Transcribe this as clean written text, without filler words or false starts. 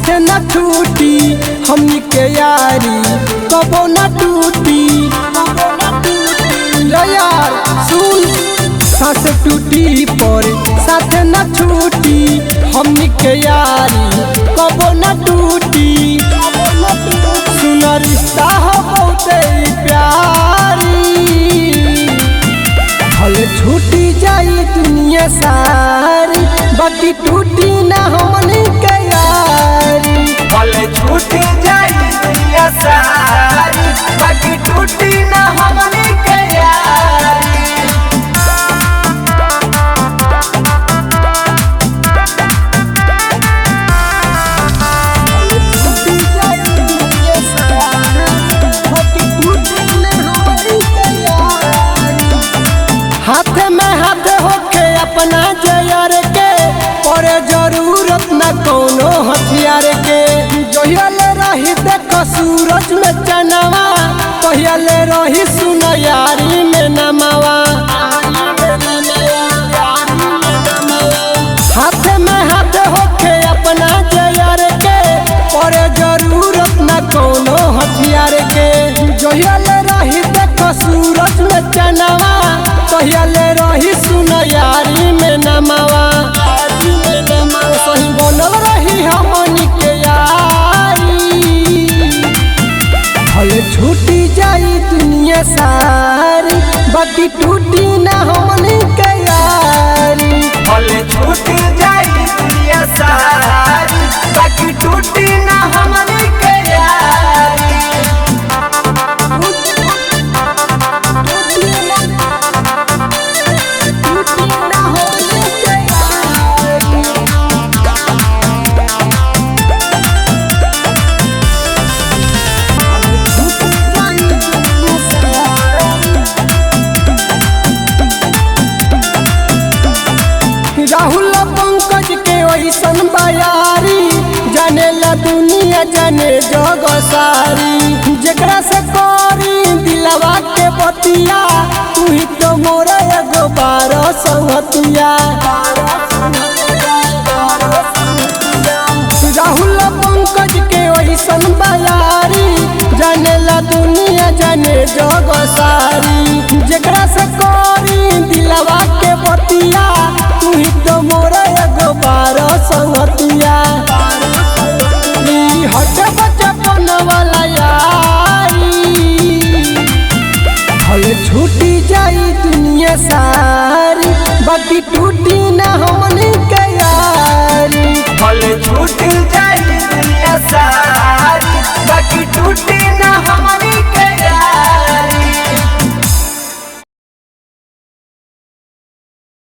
साथ न छूटी, हमनी के यारी कबो न टूटी। रे यार सुन, सास टूटी पर साथ न छूटी, हमनी के यारी कबो न टूटी। सुन रिश्ता हो बहुते प्यारी, भले छूटी जाई दुनिया सारी, बाकी टूटी ना हमनी के यारी। भले छूटी जाई दुनिया सारी, बाकी टूटी ना हमनी के यारी। छूटी जाई दुनिया सारी, बाकी टूटी ना हमनी के यारी। हाथ में हाथ होके अपना जयर के, पर जरूरत न कोनो हथियार के। जहिया ले रही देख सूरज में चनवा, तहिया ले रही सुन यारी में नमावा। हाथ में हाथ होके अपना जयर के, पर जरूरत न कोनो हथियार के। जहिया ले रही देख सूरज में चनवा, तहिया ले रही सुन यारी में नमावा। सही बनल रही हमनी के यारी, भले छूटी जाई दुनिया सारी, बाकी टूटी ना हमनी के यारी। भले छूटी जाई दुनिया सारी, बाकी टूटी ना हमनी के यारी। टूटी ना हमनी के यारी। टूटी जाई दुनिया सारी। राहुल पंकज के ऐसन बयारी, जाने ला दुनिया जाने जग सारी। जेकरा से करी दिलवा के बतिया, तू ही तो मोरा एगो बार संगतिया। राहुल पंकज के ऐसन बयारी, जाने ला दुनिया जाने जग सारी। जेकरा से करी दिलवा के बतिया, तू ही तो मोरा एगो बार संगतिया। ई हट बचपन वाला यारी, भले छूटी जाई दुनिया सारी, बाकी टूटी ना।